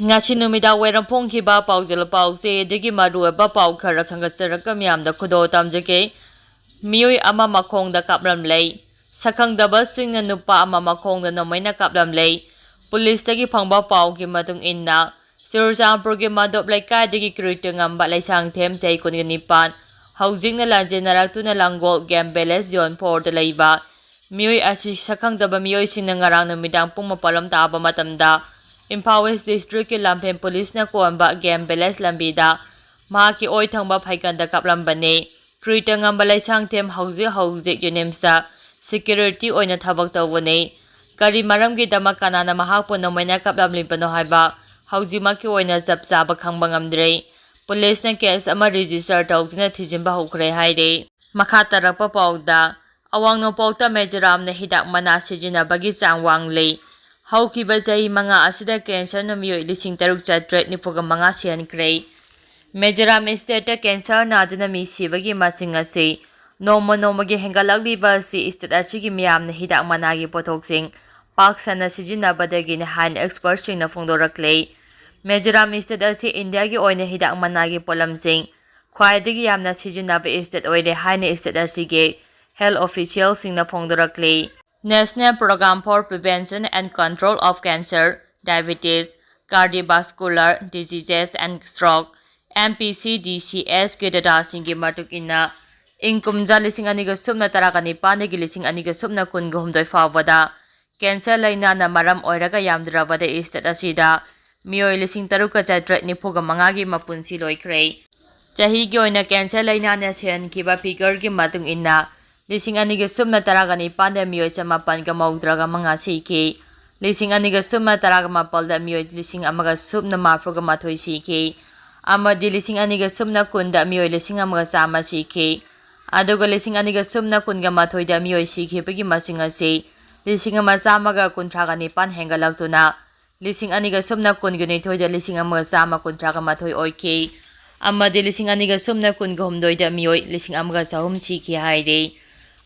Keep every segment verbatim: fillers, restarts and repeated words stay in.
ꯉꯁꯤ ꯅꯨꯃꯤꯗꯥꯡ ꯋꯥꯏꯔꯝ ꯐꯣꯡꯈꯤꯕ ꯄꯥꯎꯖꯦꯜ ꯄꯥꯎꯆꯦꯗꯒꯤ ꯃꯔꯨꯑꯣꯏꯕ ꯄꯥꯎ ꯈꯔ ꯈꯟꯒꯠꯆꯔꯒ ꯃꯤꯌꯥꯝꯗ ꯈꯨꯗꯣꯜ ꯇꯝꯖꯒꯦ꯫ ꯃꯤꯑꯣꯏ ꯑꯃ ꯃꯈꯣꯡꯗ ꯀꯥꯞꯂꯝꯂꯦ꯫ ꯁꯛꯈꯪꯗꯕꯁꯤꯡꯅ ꯅꯨꯄꯥ ꯑꯃ ꯃꯈꯣꯡꯗ ꯅꯣꯡꯃꯩꯅ ꯀꯥꯞꯂꯝꯂꯦ꯫ ꯄꯨꯂꯤꯁꯇꯒꯤ ꯐꯪꯕ ꯄꯥꯎꯒꯤ ꯃꯇꯨꯡ ꯏꯟꯅ, ꯆꯨꯔꯆꯥꯟꯄꯨꯔꯒꯤ ꯃꯥꯗꯣꯞ ꯂꯩꯀꯥꯏꯗꯒꯤ ꯀ꯭ꯔꯤꯇ ꯉꯝꯕ ꯂꯩꯁꯥꯡꯊꯦꯝ, ꯆꯍꯤ ꯀꯨꯟꯒ ꯅꯤꯄꯥꯟ, ꯍꯧꯖꯤꯛꯅ ꯂꯥꯟꯖꯦꯟꯅꯔꯛꯇꯨꯅ ꯂꯥꯡꯒꯣꯜ ꯒꯦꯝ ꯚꯤꯂꯦꯖ ꯖꯣꯟ ꯐꯣꯔꯗ ꯂꯩꯕ ꯃꯤꯑꯣꯏ ꯑꯁꯤ ꯁꯛꯈꯪꯗꯕ ꯃꯤꯑꯣꯏꯁꯤꯡꯅ ꯉꯔꯥꯡ ꯅꯨꯃꯤꯗꯥꯡ ꯄꯨꯡ ꯃꯥꯄꯜ ꯂꯣꯝ ꯇꯥꯕ ꯃꯇꯝꯗ ꯏꯝꯐꯥꯜ ꯋꯦꯁ ꯗꯤꯁꯇ꯭ꯔꯤꯛꯀꯤ ꯂꯝꯐꯦꯜ ꯄꯨꯂꯤꯁꯅ ꯀꯣꯟꯕ ꯒꯦꯝ ꯚꯤꯂꯦꯖ ꯂꯝꯕꯤꯗ ꯃꯍꯥꯛꯀꯤ ꯑꯣꯏ ꯊꯪꯕ ꯐꯩꯒꯟꯗ ꯀꯥꯞꯂꯝꯕꯅꯤ꯫ ꯀ꯭ꯔꯤꯇ ꯉꯝꯕ ꯂꯩꯁꯥꯡꯊꯦꯝ ꯍꯧꯖꯤꯛ ꯍꯧꯖꯤꯛ ꯖꯦꯅꯤꯝꯁꯇ ꯁꯦꯀ꯭ꯌꯨꯔꯤꯇꯤ ꯑꯣꯏꯅ ꯊꯕꯛ ꯇꯧꯕꯅꯤ꯫ ꯀꯔꯤ ꯃꯔꯝꯒꯤꯗꯃꯛ ꯀꯅꯥꯅ ꯃꯍꯥꯛꯄꯨ ꯅꯣꯡꯃꯩꯅ ꯀꯥꯞꯂꯝꯂꯤꯕꯅꯣ ꯍꯥꯏꯕ ꯍꯧꯖꯤꯛꯃꯛꯀꯤ ꯑꯣꯏꯅ ꯆꯞ ꯆꯥꯕ ꯈꯪꯕ ꯉꯝꯗ꯭ꯔꯤ꯫ ꯄꯨꯂꯤꯁꯅ ꯀꯦꯁ ꯑꯃ ꯔꯦꯖꯤꯁꯇꯔ ꯇꯧꯗꯨꯅ ꯊꯤꯖꯤꯟꯕ ꯍꯧꯈ꯭ꯔꯦ ꯍꯥꯏꯔꯤ꯫ ꯃꯈꯥ ꯇꯥꯔꯛꯄ ꯄꯥꯎꯗ, ꯑꯋꯥꯡ ꯅꯣꯡꯄꯣꯛꯇ ꯃꯦꯖꯣꯔꯥꯝꯅ ꯍꯤꯗꯥꯛ ꯃꯅꯥ ꯁꯤꯖꯤꯟꯅꯕꯒꯤ ꯆꯥꯡ ꯋꯥꯡꯂꯤ꯫ ꯍꯧꯈꯤꯕ ꯆꯍꯤ ꯃꯉꯥ ꯑꯁꯤꯗ ꯀꯦꯟꯁꯔꯅ ꯃꯤꯑꯣꯏ ꯂꯤꯁꯤꯡ ꯇꯔꯨꯛ ꯆꯥꯇ꯭ꯔꯦꯠ ꯅꯤꯐꯨꯒ ꯃꯉꯥ ꯁꯤꯍꯟꯈ꯭ꯔꯦ꯫ ꯃꯦꯖꯣꯔꯥꯝ ꯁ꯭ꯇꯦꯠꯇ ꯀꯦꯟꯁꯔ ꯅꯥꯗꯨꯅ ꯃꯤ ꯁꯤꯕꯒꯤ ꯃꯁꯤꯡ ꯑꯁꯤ ꯅꯣꯡꯃ ꯅꯣꯡꯃꯒꯤ ꯍꯦꯟꯒꯠꯂꯛꯂꯤꯕ ꯑꯁꯤ ꯁ꯭ꯇꯦꯠ ꯑꯁꯤꯒꯤ ꯃꯤꯌꯥꯝꯅ ꯍꯤꯗꯥꯛ ꯃꯅꯥꯒꯤ ꯄꯣꯠꯊꯣꯛꯁꯤꯡ ꯄꯥꯛ ꯁꯟꯅ ꯁꯤꯖꯤꯟꯅꯕꯗꯒꯤꯅꯤ ꯍꯥꯏꯅ ꯑꯦꯛꯁꯄꯔꯠꯁꯤꯡꯅ ꯐꯣꯡꯗꯣꯔꯛꯂꯤ꯫ ꯃꯦꯖꯣꯔꯥꯝ ꯁ꯭ꯇꯦꯠ ꯑꯁꯤ ꯏꯟꯗꯤꯌꯥꯒꯤ ꯑꯣꯏꯅ ꯍꯤꯗꯥꯛ ꯃꯅꯥꯒꯤ ꯄꯣꯠꯂꯝꯁꯤꯡ ꯈ꯭ꯋꯥꯏꯗꯒꯤ ꯌꯥꯝꯅ ꯁꯤꯖꯤꯟꯅꯕ ꯁ꯭ꯇꯦꯠ ꯑꯣꯏꯔꯦ ꯍꯥꯏꯅ ꯁ꯭ꯇꯦꯠ ꯑꯁꯤꯒꯤ health ꯑꯣꯐꯤꯁꯤꯌꯦꯜꯁꯤꯡꯅ ꯐꯣꯡꯗꯣꯔꯛꯂꯤ꯫ National Program for Prevention and Control of Cancer, Diabetes, Cardiovascular Diseases and Stroke, M P C D C S ꯀꯤ ꯗꯦꯇꯥꯁꯤꯡꯒꯤ ꯃꯇꯨꯡ ꯏꯟꯅ, ꯏꯪ ꯀꯨꯝꯖꯥ ꯂꯤꯁꯤꯡ ꯑꯅꯤꯒ ꯁꯨꯞꯅ ꯇꯔꯥꯒ ꯅꯤꯄꯥꯟꯗꯒꯤ ꯂꯤꯁꯤꯡ ꯑꯅꯤꯒ ꯁꯨꯞꯅ ꯀꯨꯟꯒ ꯍꯨꯝꯗꯣꯏ ꯐꯥꯎꯕꯗ ꯀꯦꯟꯁꯔ ꯂꯥꯏꯅꯥꯅ ꯃꯔꯝ ꯑꯣꯏꯔꯒ ꯌꯥꯝꯗ꯭ꯔꯕꯗ ꯁ꯭ꯇꯦꯠ ꯑꯁꯤꯗ ꯃꯤꯑꯣꯏ ꯂꯤꯁꯤꯡ ꯇꯔꯨꯛꯀ ꯆꯥꯇ꯭ꯔꯦꯠ ꯅꯤꯐꯨꯒ ꯃꯉꯥꯒꯤ ꯃꯄꯨꯟꯁꯤ ꯂꯣꯏꯈ꯭ꯔꯦ꯫ ꯆꯍꯤꯒꯤ ꯑꯣꯏꯅ ꯀꯦꯟꯁꯔ ꯂꯥꯏꯅꯥꯅ ꯁꯤꯍꯟꯈꯤꯕ ꯐꯤꯒꯔꯒꯤ ꯃꯇꯨꯡ ꯏꯟꯅ, ꯂꯤꯁꯤꯡ ꯑꯅꯤꯒ ꯁꯨꯞꯅ ꯇꯔꯥꯒ ꯅꯤꯄꯥꯟꯗ ꯃꯤꯑꯣꯏ ꯆꯃꯥꯄꯟꯒ ꯃꯧꯗ꯭ꯔꯥꯒ ꯃꯉꯥ ꯁꯤꯈꯤ꯫ ꯂꯤꯁꯤꯡ ꯑꯅꯤꯒ ꯁꯨꯞꯅ ꯇꯔꯥꯒ ꯃꯥꯄꯜꯗ ꯃꯤꯑꯣꯏ ꯂꯤꯁꯤꯡ ꯑꯃꯒ ꯁꯨꯞꯅ ꯃꯔꯐꯨꯒ ꯃꯥꯊꯣꯏ ꯁꯤꯈꯤ꯫ ꯑꯃꯗꯤ ꯂꯤꯁꯤꯡ ꯑꯅꯤꯒ ꯁꯨꯞꯅ ꯀꯨꯟꯗ ꯃꯤꯑꯣꯏ ꯂꯤꯁꯤꯡ ꯑꯃꯒ ꯆꯥꯝꯃ ꯁꯤꯈꯤ꯫ ꯑꯗꯨꯒ ꯂꯤꯁꯤꯡ ꯑꯅꯤꯒ ꯁꯨꯞꯅ ꯀꯨꯟꯒ ꯃꯥꯊꯣꯏꯗ ꯃꯤꯑꯣꯏ ꯁꯤꯈꯤꯕꯒꯤ ꯃꯁꯤꯡ ꯑꯁꯤ ꯂꯤꯁꯤꯡ ꯑꯃ ꯆꯥꯝꯃꯒ ꯀꯨꯟꯊ꯭ꯔꯥꯒ ꯅꯤꯄꯥꯟ ꯍꯦꯟꯒꯠꯂꯛꯇꯨꯅ ꯂꯤꯁꯤꯡ ꯑꯅꯤꯒ ꯁꯨꯞꯅ ꯀꯨꯟꯒ ꯅꯤꯊꯣꯏꯗ ꯂꯤꯁꯤꯡ ꯑꯃꯒ ꯆꯥꯝꯃ ꯀꯨꯟꯊ꯭ꯔꯥꯒ ꯃꯥꯊꯣꯏ ꯑꯣꯏꯈꯤ꯫ ꯑꯃꯗꯤ ꯂꯤꯁꯤꯡ ꯑꯅꯤꯒ ꯁꯨꯞꯅ ꯀꯨꯟꯒ ꯍꯨꯝꯗꯣꯏꯗ ꯃꯤꯑꯣꯏ ꯂꯤꯁꯤꯡ ꯑꯃꯒ ꯆꯍꯨꯝ ꯁꯤꯈꯤ ꯍꯥꯏꯔꯤ꯫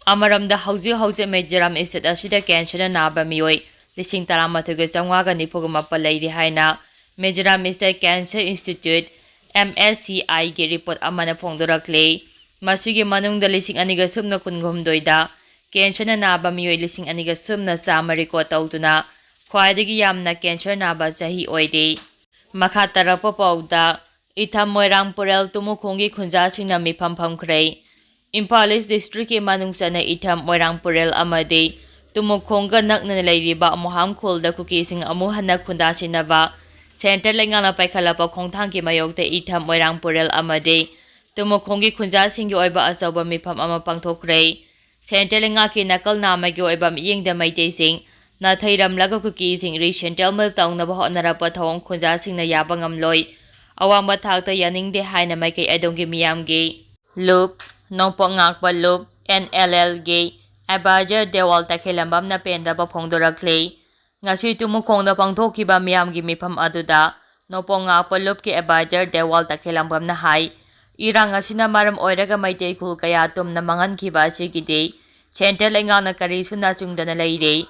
ꯑꯃꯔꯣꯝꯗ ꯍꯧꯖꯤꯛ ꯍꯧꯖꯤꯛ ꯃꯤꯖꯣꯔꯥꯝ ꯁ꯭ꯇꯦꯠ ꯑꯁꯤꯗ ꯀꯦꯟꯁꯔꯅ ꯅꯥꯕ ꯃꯤꯑꯣꯏ ꯂꯤꯁꯤꯡ ꯇꯔꯥꯃꯥꯊꯣꯏꯒ ꯆꯥꯝꯃꯉꯥꯒ ꯅꯤꯐꯨꯒ ꯃꯥꯄꯜ ꯂꯩꯔꯤ ꯍꯥꯏꯅ Mizoram State Cancer Institute, M S C I ꯒꯤ report ꯑꯃꯅ ꯐꯣꯡꯗꯣꯔꯛꯂꯤ꯫ ꯃꯁꯤꯒꯤ ꯃꯅꯨꯡꯗ ꯂꯤꯁꯤꯡ ꯑꯅꯤꯒ ꯁꯨꯞꯅ ꯀꯨꯟꯍꯨꯝꯗꯣꯏꯗ cancerꯅ ꯅꯥꯕ ꯃꯤꯑꯣꯏ ꯂꯤꯁꯤꯡ ꯑꯅꯤꯒ ꯁꯨꯞꯅ ꯆꯥꯝꯃ record ꯇꯧꯗꯨꯅ ꯈ꯭ꯋꯥꯏꯗꯒꯤ ꯌꯥꯝꯅ cancer ꯅꯥꯕ ꯆꯍꯤ ꯑꯣꯏꯔꯤ꯫ ꯃꯈꯥ ꯇꯥꯔꯛꯄ ꯄꯥꯎꯗ, ꯏꯊꯝ ꯃꯣꯏꯔꯥꯡ ꯄꯨꯔꯦꯜ ꯇꯨꯃꯨꯈꯣꯡꯒꯤ ꯈꯨꯟꯖꯥꯁꯤꯡꯅ ꯃꯤꯐꯝ ꯐꯝꯈ꯭ꯔꯦ꯫ ꯏꯝꯐꯥꯜ ꯏꯁ districtꯀꯤ ꯃꯅꯨꯡ ꯆꯟꯅ ꯏꯊꯝ ꯃꯣꯏꯔꯥꯡ ꯄꯨꯔꯦꯜ ꯑꯃꯗꯤ ꯇꯨꯃꯨꯈꯣꯡꯒ ꯅꯛꯅꯅ ꯂꯩꯔꯤꯕ ꯃꯣꯍꯥꯝ ꯈꯨꯜꯗ ꯀꯨꯀꯤꯁꯤꯡ ꯑꯃꯨꯛ ꯍꯟꯅ ꯈꯨꯟꯗꯥꯁꯤꯟꯅꯕ centre ꯂꯩꯉꯥꯛꯅ ꯄꯥꯏꯈꯠꯂꯛꯄ ꯈꯣꯡꯊꯥꯡꯒꯤ ꯃꯥꯌꯣꯛꯇ ꯏꯊꯝ ꯃꯣꯏꯔꯥꯡ ꯄꯨꯔꯦꯜ ꯑꯃꯗꯤ ꯇꯨꯃꯨꯈꯣꯡꯒꯤ ꯈꯨꯟꯖꯥꯁꯤꯡꯒꯤ ꯑꯣꯏꯕ ꯑꯆꯧꯕ ꯃꯤꯐꯝ ꯑꯃ ꯄꯥꯡꯊꯣꯛꯈ꯭ꯔꯦ꯫ Centre ꯂꯩꯉꯥꯛꯀꯤ ꯅꯥꯀꯜ ꯅꯥꯝꯃꯒꯤ ꯑꯣꯏꯕ ꯃꯤꯠꯌꯦꯡꯗ ꯃꯩꯇꯩꯁꯤꯡ ꯅꯥꯊꯩꯔꯝꯂꯒ ꯀꯨꯀꯤꯁꯤꯡ resettlement ꯇꯧꯅꯕ ꯍꯣꯠꯅꯔꯛꯄ ꯊꯧꯑꯣꯡ ꯈꯨꯟꯖꯥꯁꯤꯡꯅ ꯌꯥꯕ ꯉꯝꯂꯣꯏ, ꯑꯋꯥꯡꯕ ꯊꯥꯛꯇ ꯌꯥꯅꯤꯡꯗꯦ ꯍꯥꯏꯅ ꯃꯥꯏꯀꯩ ꯑꯗꯣꯝꯒꯤ ꯃꯤꯌꯥꯝꯒꯤ ꯂꯨꯞ, ꯅꯣꯡꯄꯣꯛ ꯉꯥꯛꯄ ꯂꯨꯞ, N L Lꯒꯤ advisor ꯗꯦꯋꯥꯜ ꯇꯈꯦꯜꯂꯝꯕꯝꯅ ꯄꯦꯟꯗꯕ ꯐꯣꯡꯗꯣꯔꯛꯂꯤ꯫ ꯉꯁꯤ ꯇꯨꯃꯨꯈꯣꯡꯗ ꯄꯥꯡꯊꯣꯛꯈꯤꯕ ꯃꯤꯌꯥꯝꯒꯤ ꯃꯤꯐꯝ ꯑꯗꯨꯗ ꯅꯣꯡꯄꯣꯛ ꯉꯥꯛꯄ ꯂꯨꯞꯀꯤ advisor ꯗꯦꯋꯥꯜ ꯇꯈꯦꯜꯂꯝꯕꯝꯅ ꯍꯥꯏ, ꯏꯔꯥꯡ ꯑꯁꯤꯅ ꯃꯔꯝ ꯑꯣꯏꯔꯒ ꯃꯩꯇꯩ ꯈꯨꯜ ꯀꯌꯥ ꯇꯨꯝꯅ ꯃꯥꯡꯍꯟꯈꯤꯕ ꯑꯁꯤꯒꯤꯗꯤ centre ꯂꯩꯉꯥꯛꯅ ꯀꯔꯤꯁꯨ ꯅꯥꯆꯨꯡꯗꯅ ꯂꯩꯔꯦ꯫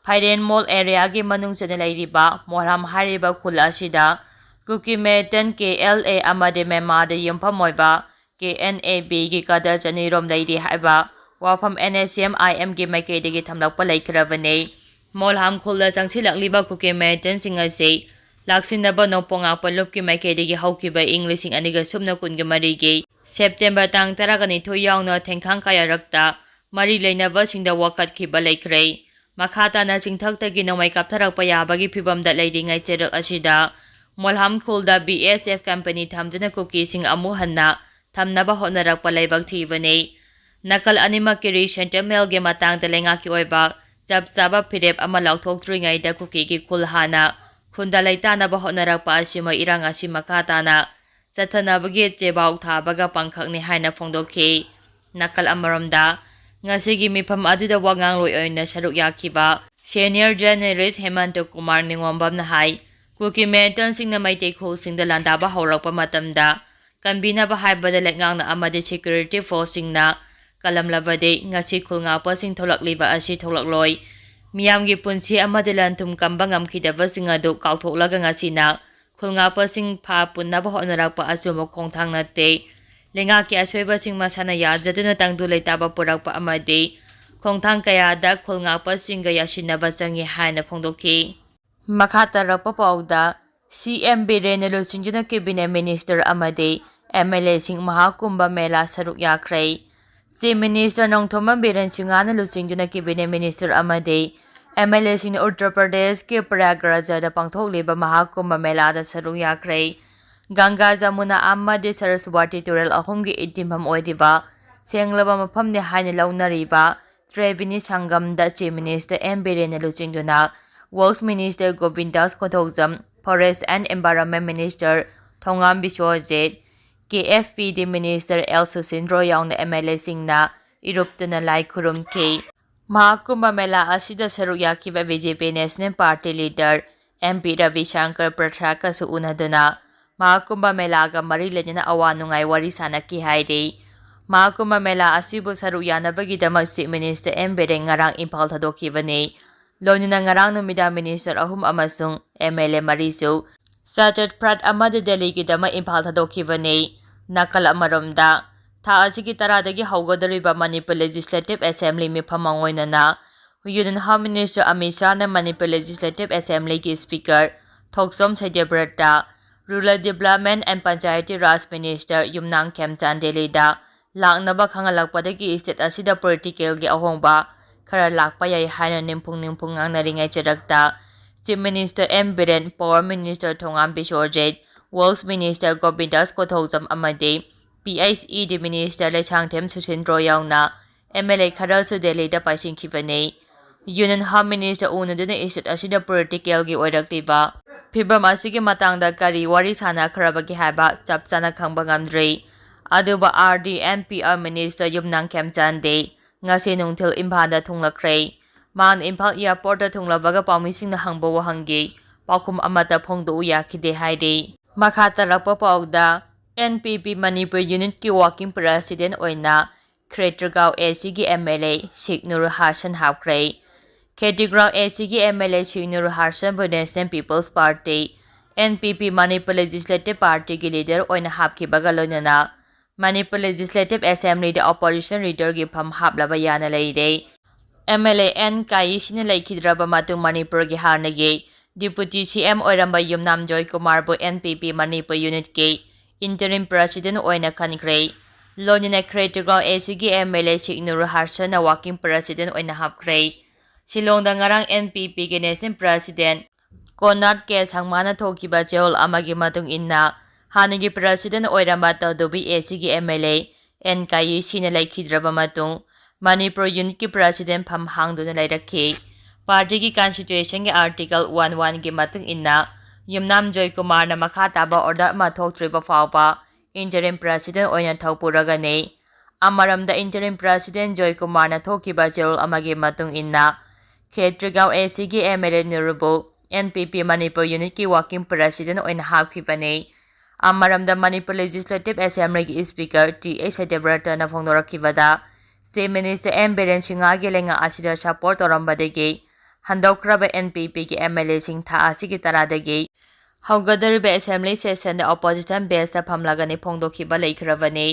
ꯐꯥꯏꯔꯦꯟ ꯃꯣꯜ areaꯒꯤ ꯃꯅꯨꯡ ꯆꯟꯅ ꯂꯩꯔꯤꯕ ꯃꯣꯜꯍꯥꯝ ꯍꯥꯏꯔꯤꯕ ꯈꯨꯜ ꯑꯁꯤꯗ ꯀꯨꯀꯤ militant K L A ꯑꯃꯗꯤ ꯃ꯭ꯌꯥꯟꯃꯥꯔꯗ ꯌꯨꯝꯐꯝ ꯑꯣꯏꯕ K N A Bꯒꯤ cadre ꯆꯅꯤꯔꯣꯝ ꯂꯩꯔꯤ ꯍꯥꯏꯕ ꯋꯥꯐꯝ N S C N I Mꯒꯤ ꯃꯥꯏꯀꯩꯗꯒꯤ ꯊꯝꯂꯛꯄ ꯂꯩꯈ꯭ꯔꯕꯅꯤ꯫ ꯃꯣꯜꯍꯥꯝ ꯈꯨꯜꯗ ꯆꯪꯁꯤꯜꯂꯛꯂꯤꯕ ꯀꯨꯀꯤ militantꯁꯤꯡ ꯑꯁꯤ ꯂꯥꯛꯁꯤꯟꯅꯕ ꯅꯣꯡꯄꯣꯛ ꯉꯥꯛꯄ ꯂꯨꯞꯀꯤ ꯃꯥꯏꯀꯩꯗꯒꯤ ꯍꯧꯈꯤꯕ ꯏꯪ ꯂꯤꯁꯤꯡ ꯑꯅꯤꯒ ꯁꯨꯞꯅ ꯀꯨꯟꯒ ꯃꯔꯤꯒꯤ September ꯇꯥꯡ ꯇꯔꯥꯒ ꯅꯤꯊꯣꯏ ꯌꯥꯎꯅ ꯊꯦꯡꯈꯥꯡ ꯀꯌꯥꯔꯛꯇ ꯃꯔꯤ ꯂꯩꯅꯕꯁꯤꯡꯗ ꯋꯥꯀꯠꯈꯤꯕ ꯂꯩꯈ꯭ꯔꯦ꯫ ꯃꯈꯥ ꯇꯥꯅ ꯆꯤꯡꯊꯛꯇꯒꯤ ꯅꯣꯡꯃꯩ ꯀꯥꯞꯊꯔꯛꯄ ꯌꯥꯕꯒꯤ ꯐꯤꯚꯝꯗ ꯂꯩꯔꯤꯉꯩ ꯆꯩꯔꯛ ꯑꯁꯤꯗ ꯃꯣꯜꯍꯥꯝ ꯈꯨꯜꯗ B S F company ꯊꯝꯗꯨꯅ ꯀꯨꯀꯤꯁꯤꯡ ꯑꯃꯨꯛ ꯍꯟꯅ ꯊꯝꯅꯕ ꯍꯣꯠꯅꯔꯛꯄ ꯂꯥꯏꯕꯛ ꯊꯤꯕꯅꯤ꯫ ꯅꯥꯀꯜ ꯑꯅꯤꯃꯛꯀꯤ resettlementꯒꯤ ꯃꯇꯥꯡꯗ ꯂꯩꯉꯥꯛꯀꯤ ꯑꯣꯏꯕ ꯆꯞ ꯆꯥꯕ ꯐꯤꯔꯦꯞ ꯑꯃ ꯂꯥꯎꯊꯣꯛꯇ꯭ꯔꯤꯉꯩꯗ ꯀꯨꯀꯤꯒꯤ ꯈꯨꯜ ꯍꯥꯟꯅ ꯈꯨꯟꯗ ꯂꯩꯇꯥꯅꯕ ꯍꯣꯠꯅꯔꯛꯄ ꯑꯁꯤꯃꯛ ꯏꯔꯥꯡ ꯑꯁꯤ ꯃꯈꯥ ꯇꯥꯅ ꯆꯠꯊꯅꯕꯒꯤ ꯆꯦꯕꯥꯎ ꯊꯥꯕꯒ ꯄꯥꯡꯈꯛꯅꯤ ꯍꯥꯏꯅ ꯐꯣꯡꯗꯣꯛꯈꯤ꯫ ꯅꯥꯀꯜ ꯑꯃꯔꯣꯝꯗ, ꯉꯁꯤꯒꯤ ꯃꯤꯐꯝ ꯑꯗꯨꯗ ꯋꯥ ꯉꯥꯡꯂꯣꯏ ꯑꯣꯏꯅ ꯁꯔꯨꯛ ꯌꯥꯈꯤꯕ senior journalist ꯍꯦꯃꯟꯇ ꯀꯨꯃꯥꯔ ꯅꯤꯉꯣꯝꯕꯝꯅ ꯍꯥꯏ, ꯀꯨꯀꯤ militantꯁꯤꯡꯅ ꯃꯩꯇꯩ ꯈꯨꯜꯁꯤꯡꯗ ꯂꯥꯟꯗꯥꯕ ꯍꯧꯔꯛꯄ ꯃꯇꯝꯗ ꯀꯟꯕꯤꯅꯕ ꯍꯥꯏꯕꯗ ꯂꯩꯉꯥꯛꯅ ꯑꯃꯗꯤ security forceꯁꯤꯡꯅ ꯀꯜꯂꯝꯂꯕꯗꯤ ꯉꯁꯤ ꯈꯨꯜ ꯉꯥꯛꯄꯁꯤꯡ ꯊꯣꯛꯂꯛꯂꯤꯕ ꯑꯁꯤ ꯊꯣꯛꯂꯛꯂꯣꯏ꯫ ꯃꯤꯌꯥꯝꯒꯤ ꯄꯨꯟꯁꯤ ꯑꯃꯗꯤ ꯂꯟ ꯊꯨꯝ ꯀꯟꯕ ꯉꯝꯈꯤꯗꯕꯁꯤꯡ ꯑꯗꯨ ꯀꯥꯎꯊꯣꯛꯂꯒ ꯉꯁꯤꯅ ꯈꯨꯜꯉꯥꯛꯄꯁꯤꯡ ꯐꯥ ꯄꯨꯟꯅꯕ ꯍꯣꯠꯅꯔꯛꯄ ꯑꯆꯨꯝꯕ ꯈꯣꯡꯊꯥꯡ ꯅꯠꯇꯦ꯫ ꯂꯩꯉꯥꯛꯀꯤ ꯑꯁꯣꯏꯕꯁꯤꯡ ꯃꯁꯥꯅ ꯌꯥꯖꯗꯨꯅ ꯇꯪꯗꯨ ꯂꯩꯇꯥꯕ ꯄꯨꯔꯛꯄ ꯑꯃꯗꯤ ꯈꯣꯡꯊꯥꯡ ꯀꯌꯥꯗ ꯈꯨꯜꯉꯥꯛꯄꯁꯤꯡꯒ ꯌꯥꯁꯤꯟꯅꯕ ꯆꯪꯏ ꯍꯥꯏꯅ ꯐꯣꯡꯗꯣꯛꯈꯤ꯫ ꯃꯈꯥ ꯇꯥꯔꯛꯄ ꯄꯥꯎꯗ, ꯁꯤ ꯑꯦꯝ ꯕꯤꯔꯦꯟꯅ ꯂꯨꯆꯤꯡꯗꯨꯅ ꯀꯦꯕꯤꯅꯦꯠ ꯃꯤꯅꯤꯁꯇꯔ ꯑꯃꯗꯤ ꯑꯦꯝ ꯑꯦꯜ ꯑꯦꯁꯤꯡ ꯃꯍꯥꯀꯨꯝꯚ ꯃꯦꯂꯥ ꯁꯔꯨꯛ ꯌꯥꯈ꯭ꯔꯦ꯫ ꯆꯤꯐ ꯃꯤꯅꯤꯁꯇꯔ ꯅꯣꯡꯊꯣꯝꯕꯝ ꯕꯤꯔꯦꯟ ꯁꯤꯡꯍꯅ ꯂꯨꯆꯤꯡꯗꯨꯅ ꯀꯦꯕꯤꯅꯦꯠ ꯃꯤꯅꯤꯁꯇꯔ ꯑꯃꯗꯤ ꯑꯦꯝ ꯑꯦꯜ ꯑꯦꯁꯤꯡꯅ ꯎꯠꯇꯔ ꯄ꯭ꯔꯗꯦꯁꯀꯤ ꯄ꯭ꯔꯌꯥꯒꯔꯥꯖꯗ ꯄꯥꯡꯊꯣꯛꯂꯤꯕ ꯃꯍꯥꯀꯨꯝꯚ ꯃꯦꯂꯥꯗ ꯁꯔꯨꯛ ꯌꯥꯈ꯭ꯔꯦ꯫ ꯒꯪꯒꯥ, ꯖꯃꯨꯅꯥ ꯑꯃꯗꯤ ꯁꯔꯁꯋꯇꯤ ꯇꯨꯔꯦꯜ ꯑꯍꯨꯝꯒꯤ ꯏꯇꯤꯟꯐꯝ ꯑꯣꯏꯔꯤꯕ ꯁꯦꯡꯂꯕ ꯃꯐꯝꯅꯤ ꯍꯥꯏꯅ ꯂꯧꯅꯔꯤꯕ ꯇ꯭ꯔꯤꯕꯦꯅꯤ ꯁꯪꯒꯝꯗ ꯆꯤꯐ ꯃꯤꯅꯤꯁꯇꯔ ꯑꯦꯝ ꯕꯤꯔꯦꯟꯅ ꯂꯨꯆꯤꯡꯗꯨꯅ works minister Govindas Konthoujam, forest and environment minister Thongam Biswajit, K F P D minister L Susindro ꯌꯥꯎꯅ ꯑꯦꯝ ꯑꯦꯜ ꯑꯦꯁꯤꯡꯅ ꯏꯔꯨꯞꯇꯨꯅ ꯂꯥꯏ ꯈꯨꯔꯨꯝꯈꯤ꯫ ꯃꯍꯥꯀꯨꯝꯚ ꯃꯦꯂꯥ ꯑꯁꯤꯗ ꯁꯔꯨꯛ ꯌꯥꯈꯤꯕ B J P national party leader M P Rabishankar ꯄ꯭ꯔꯁꯥꯗꯀꯁꯨ ꯎꯅꯗꯨꯅ ꯃꯍꯥꯀꯨꯝꯚ ꯃꯦꯂꯥꯒ ꯃꯔꯤ ꯂꯩꯅꯅ ꯑꯋꯥ ꯅꯨꯡꯉꯥꯏ ꯋꯥꯔꯤ ꯁꯥꯅꯈꯤ ꯍꯥꯏꯔꯤ꯫ ꯃꯍꯥꯀꯨꯝꯚ ꯃꯦꯂꯥ ꯑꯁꯤꯕꯨ ꯁꯔꯨꯛ ꯌꯥꯅꯕꯒꯤꯗꯃꯛ ꯆꯤꯐ ꯃꯤꯅꯤꯁꯇꯔ ꯑꯦꯝ ꯕꯤꯔꯦꯟ ꯉꯔꯥꯡ ꯏꯝꯐꯥꯜ ꯊꯥꯗꯣꯛꯈꯤꯕꯅꯤ꯫ ꯂꯣꯏꯅꯅ ꯉꯔꯥꯡ ꯅꯨꯃꯤꯗꯥꯡ ꯃꯤꯅꯤꯁꯇꯔ ꯑꯍꯨꯝ ꯑꯃꯁꯨꯡ ꯑꯦꯝ ꯑꯦꯜ ꯑꯦ ꯃꯔꯤꯁꯨ ꯆꯥꯔꯇꯔ ꯐ꯭ꯂꯥꯏꯠ ꯑꯃꯗ ꯗꯦꯜꯂꯤꯒꯤꯗꯃꯛ ꯏꯝꯐꯥꯜ ꯊꯥꯗꯣꯛꯈꯤꯕꯅꯤ꯫ ꯅꯥꯀꯜ ꯑꯃꯔꯣꯝꯗ, ꯊꯥ ꯑꯁꯤꯒꯤ ꯇꯔꯥꯗꯒꯤ ꯍꯧꯒꯗꯧꯔꯤꯕ ꯃꯅꯤꯄꯨꯔ ꯂꯦꯖꯤꯁꯂꯦꯇꯤꯚ ꯑꯦꯁꯦꯝꯕ꯭ꯂꯤ ꯃꯤꯐꯝ ꯃꯥꯡꯑꯣꯏꯅꯅ ꯌꯨꯅꯤꯌꯟ ꯍꯣꯝ ꯃꯤꯅꯤꯁꯇꯔ ꯑꯃꯤꯠ ꯁꯥꯍꯅ ꯃꯅꯤꯄꯨꯔ ꯂꯦꯖꯤꯁꯂꯦꯇꯤꯚ ꯑꯦꯁꯦꯝꯕ꯭ꯂꯤꯒꯤ speaker Thokchom Satyabrata, rural development and Panchayati Raj minister Yumnam Khemchand ꯗꯦꯜꯂꯤꯗ ꯂꯥꯛꯅꯕ ꯈꯪꯍꯜꯂꯛꯄꯗꯒꯤ ꯁ꯭ꯇꯦꯠ ꯑꯁꯤꯗ ꯄꯣꯂꯤꯇꯤꯀꯦꯜꯒꯤ ꯑꯍꯣꯡꯕ ꯈꯔ ꯂꯥꯛꯄ ꯌꯥꯏ ꯍꯥꯏꯅ ꯅꯤꯡꯐꯨꯡ ꯅꯤꯡꯐꯨꯡ ꯉꯥꯡꯅꯔꯤꯉꯩ ꯆꯔꯛꯇ chief minister M Biren, power minister Thongam Biswajit, works minister Govindas Konthoujam ꯑꯃꯗꯤ P H E D minister Leishangthem Susindro ꯌꯥꯎꯅ ꯑꯦꯝ ꯑꯦꯜ ꯑꯦ ꯈꯔꯁꯨ ꯗꯦꯜꯂꯤꯗ ꯄꯥꯏꯁꯤꯟꯈꯤꯕꯅꯤ꯫ ꯌꯨꯅꯤꯌꯟ ꯍꯣꯝ ꯃꯤꯅꯤꯁꯇꯔ ꯎꯅꯗꯨꯅ ꯁ꯭ꯇꯦꯠ ꯑꯁꯤꯗ ꯄꯣꯂꯤꯇꯤꯀꯦꯜꯒꯤ ꯑꯣꯏꯔꯛꯂꯤꯕ ꯐꯤꯕꯝ ꯑꯁꯤꯒꯤ ꯃꯇꯥꯡꯗ ꯀꯔꯤ ꯋꯥꯔꯤ ꯁꯥꯅꯈ꯭ꯔꯕꯒꯦ ꯍꯥꯏꯕ ꯆꯞ ꯆꯥꯅ ꯈꯪꯕ ꯉꯝꯗ꯭ꯔꯤ꯫ ꯑꯗꯨꯕꯨ R D N P R minister Yumnam ꯈꯦꯝꯆꯥꯟꯗꯤ ꯉꯁꯤ ꯅꯨꯡꯊꯤꯜ ꯏꯝꯐꯥꯜꯗ ꯊꯨꯡꯂꯛꯈ꯭ꯔꯦ꯫ ꯃꯍꯥꯛꯅ ꯏꯝꯐꯥꯜ ꯑꯦꯌꯔꯄꯣꯔꯠꯇ ꯊꯨꯡꯂꯕꯒ ꯄꯥꯎꯃꯤꯁꯤꯡꯅ ꯍꯪꯕ ꯋꯥꯍꯪꯒꯤ ꯄꯥꯎꯈꯨꯝ ꯑꯃꯠꯇ ꯐꯣꯡꯗꯣꯛꯎ ꯌꯥꯈꯤꯗꯦ ꯍꯥꯏꯔꯤ꯫ ꯃꯈꯥ ꯇꯥꯔꯛꯄ ꯄꯥꯎꯗ, ꯑꯦꯟ ꯄꯤ ꯄꯤ ꯃꯅꯤꯄꯨꯔ ꯌꯨꯅꯤꯠꯀꯤ ꯋꯥꯔꯀꯤꯡ ꯄ꯭ꯔꯦꯁꯤꯗꯦꯟꯠ ꯑꯣꯏꯅ ꯈꯦꯇ꯭ꯔꯤꯒꯥꯎ ꯑꯦ ꯁꯤꯒꯤ M L A Sheikh Noor Hassan ꯍꯥꯞꯈ꯭ꯔꯦ꯫ ꯈꯦꯇ꯭ꯔꯤꯒꯥꯎ ꯑꯦ ꯁꯤꯒꯤ M L A Sheikh Noor ꯍꯥꯁꯟꯕꯨ national peoples party, N P P Manipur Legislative Partyꯒꯤ leader ꯑꯣꯏꯅ ꯍꯥꯞꯈꯤꯕꯒ ꯂꯣꯏꯅꯅ Manipur Legislative Assemblyꯗ opposition leaderꯒꯤ ꯐꯝ ꯍꯥꯞꯂꯕ ꯌꯥꯅ ꯂꯩꯔꯦ꯫ M L A N ꯀꯥꯌꯤꯁꯤꯅ ꯂꯩꯈꯤꯗ꯭ꯔꯕ ꯃꯇꯨꯡ ꯃꯅꯤꯄꯨꯔꯒꯤ ꯍꯥꯟꯅꯒꯤ Deputy C M ꯑꯣꯏꯔꯝꯕ ꯌꯨꯝꯅꯥꯝ ꯖꯣꯏ ꯀꯨꯃꯥꯔꯕꯨ N P P Manipur unitꯀꯤ interim president ꯑꯣꯏꯅ ꯈꯟꯈ꯭ꯔꯦ꯫ ꯂꯣꯏꯅꯅ ꯈ꯭ꯔꯦꯇ꯭ꯔꯤꯒꯥꯎ A Cꯒꯤ M L A ꯁꯤꯛꯅꯨꯔ ꯍꯥꯔꯁꯟꯅ working president ꯑꯣꯏꯅ ꯍꯥꯞꯈ꯭ꯔꯦ꯫ ꯁꯤꯂꯣꯡꯗ ꯉꯔꯥꯡ N P Pꯒꯤ national president ꯀꯣꯟꯔꯥꯗ ꯀꯦ ꯁꯪꯃꯥꯅ ꯊꯣꯛꯈꯤꯕ ꯆꯦꯔꯣꯜ ꯑꯃꯒꯤ ꯃꯇꯨꯡ ꯏꯟꯅ ꯍꯥꯟꯅꯒꯤ president ꯑꯣꯏꯔꯝꯕ ꯇꯧꯗꯨꯕꯤ A Cꯒꯤ M L A N ꯀꯥꯌꯤꯁꯤꯅ ꯂꯩꯈꯤꯗ꯭ꯔꯕ ꯃꯇꯨꯡ ꯃꯅꯤꯄꯨꯔ unitꯀꯤ president ꯐꯝ ꯍꯥꯡꯗꯨꯅ ꯂꯩꯔꯛꯈꯤ꯫ Partyꯒꯤ constitutionꯒꯤ article one oneꯒꯤ ꯃꯇꯨꯡ ꯏꯟꯅ ꯌꯨꯝꯅꯥꯝ ꯖꯣꯏ ꯀꯨꯃꯥꯔꯅ ꯃꯈꯥ ꯇꯥꯕ order ꯑꯃ ꯊꯣꯛꯇ꯭ꯔꯤꯕ ꯐꯥꯎꯕ interim president ꯑꯣꯏꯅ ꯊꯧꯄꯨꯔꯒꯅꯤ꯫ ꯑꯃꯔꯣꯝꯗ interim president ꯖꯣꯏ ꯀꯨꯃꯥꯔꯅ ꯊꯣꯛꯈꯤꯕ ꯆꯦꯔꯣꯜ ꯑꯃꯒꯤ ꯃꯇꯨꯡ ꯏꯟꯅ ꯈꯦꯇ꯭ꯔꯤꯒꯥꯎ A Cꯒꯤ M L A ꯅꯨꯔꯨꯕꯨ N P P Manipur unitꯀꯤ working president ꯑꯣꯏꯅ ꯍꯥꯞꯈꯤꯕꯅꯤ꯫ ꯑꯃꯔꯣꯝꯗ Manipur Legislative Assemblyꯒꯤ speaker T H ꯁꯇ꯭ꯌꯕ꯭ꯔꯇꯅ ꯐꯣꯡꯗꯣꯔꯛꯈꯤꯕꯗ Chief Minister N Biren ꯁꯤꯡꯍꯒꯤ ꯂꯩꯉꯥꯛ ꯑꯁꯤꯗ support ꯇꯧꯔꯝꯕꯗꯒꯤ ꯍꯟꯗꯣꯛꯈ꯭ꯔꯕ N P Pꯒꯤ M L Aꯁꯤꯡ ꯊꯥ ꯑꯁꯤꯒꯤ ꯇꯔꯥꯗꯒꯤ ꯍꯧꯒꯗꯧꯔꯤꯕ assembly sessionꯗ opposition benchꯇ ꯐꯝꯂꯒꯅꯤ ꯐꯣꯡꯗꯣꯛꯈꯤꯕ ꯂꯩꯈ꯭ꯔꯕꯅꯤ꯫